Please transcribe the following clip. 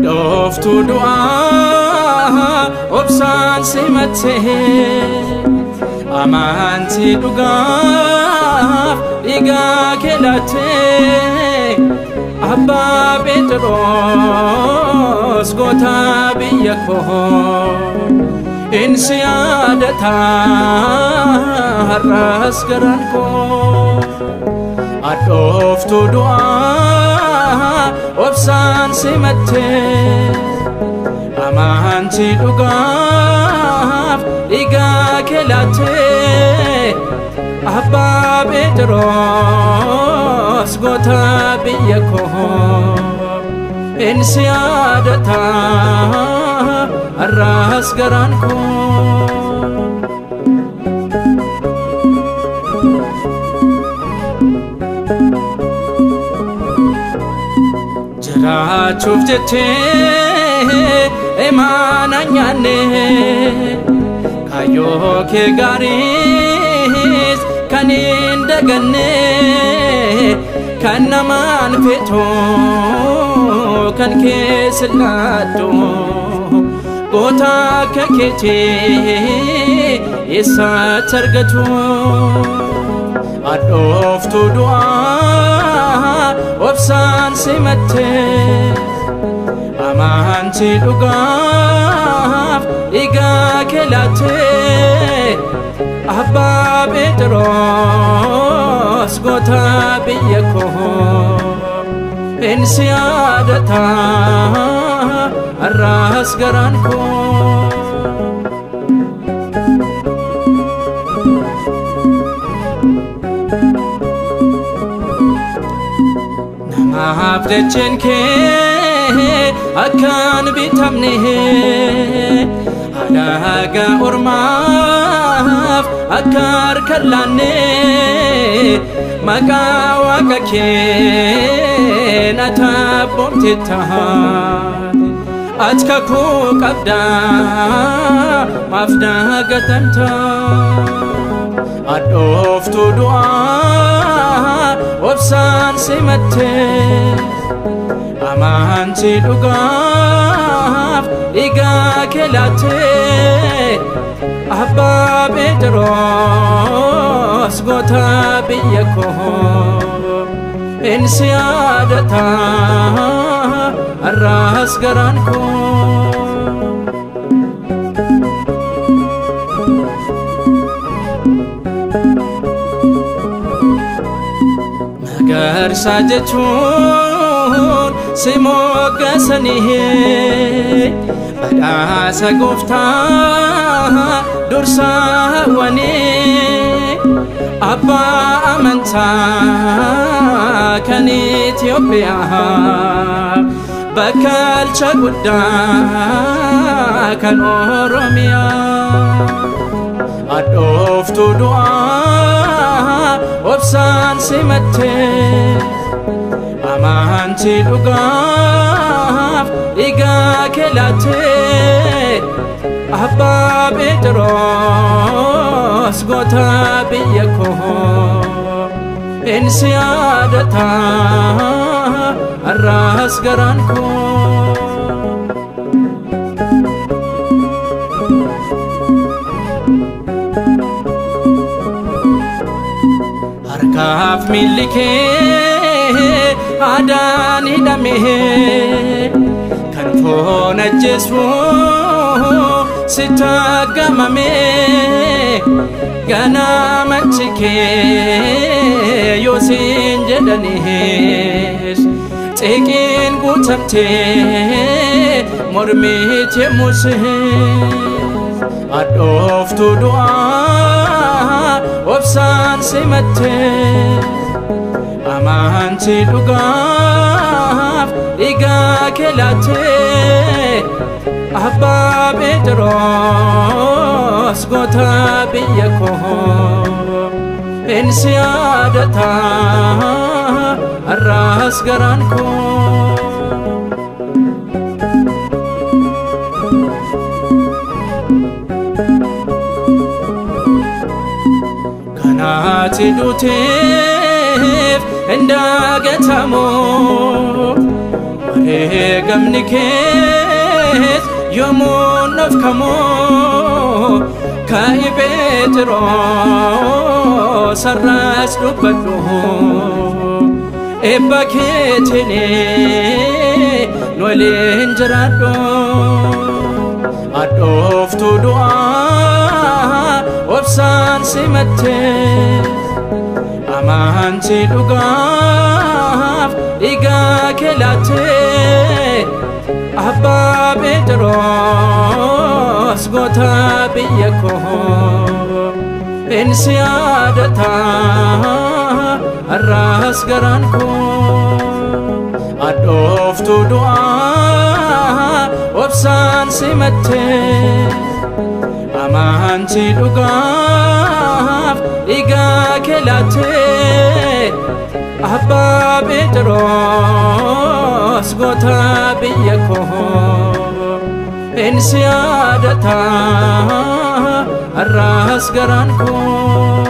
Doftu du'aa obsaan simattee amantii dhugaaf dhiigaa keelattee Abbaa Phexros goota biyya koo insi yaadataa har'as garaan koo. Adhooftu du'aa obsaan simattee amantii dhugaaf dhiigaa keelattee Abbaa Phexros goota biyya koo insi yaadataa har'as garaan koo. Jiraachuuf jettee imaana nyaanne kaayyoo kee gaariis kan hin daganne kan namaan feetu kan keessa laattu goota akka keetii eessatti argatu. Adhooftu du'aa obsaan simattee amantii dhugaaf dhiigaa keelattee Abbaa Phexros goota biyya koo insi yaadataa har'as garaan koo. Namaaf dacheen kee akkaan bitamne alagaa ormaaf akka harka laanne maqaa waaqa kee na taabboomte taate ati kakuu qabdaa maaf dagatamta. Adhooftu du'aa obsaan simattee amantii dhugaaf dhiigaa keelattee Abbaa Phexros goota biyya koo insi yaadataa har'as garaan koo. Magarsaa jechuun si moggaasanii badhaasa gooftaa dursaa hawwanii abbaa amantaa kan Itoophiyaa bakkalcha guddaa kan Oromiyaa. Adhooftu du'aa obsaan simattee amantii dhugaaf dhiigaa keelattee Abbaa Phexros goota biyya koo insi yaadataa har'as garaan koo. Harkaaf miilli kee aadaan hidhame kan foon ajjeesu sitti aggamame ganamachi kee yoo siin jedhanis xiqiin guutamtee mormite Musee. Adhooftu du'aa obsaan simattee amantii dhugaaf dhiigaa keelattee Abbaa Phexros Goota biyya koo, insi yaadata har'as garaan koo. Kanaati duuteef hin dagatamu, wareegamni kees yoomuu nafkamu. Ka'i Pheexiroos, har'as dubbadhu, eebba keetiin nu waliin jiraadhu. Hadhooftuu du'aa obsaan simattee, amantii dhugaaf dhiigaa kee laattee. Abbaa Pheexiroos, goota biyya koo, insi yaadata har'as garaan koo. Hadhooftuu du'aa obsaan simattee, amantii dhugaaf dhiigaa kee laattee. Abbaa Pheexiroos, goota biyya koo, insi yaadata har'as garaan koo.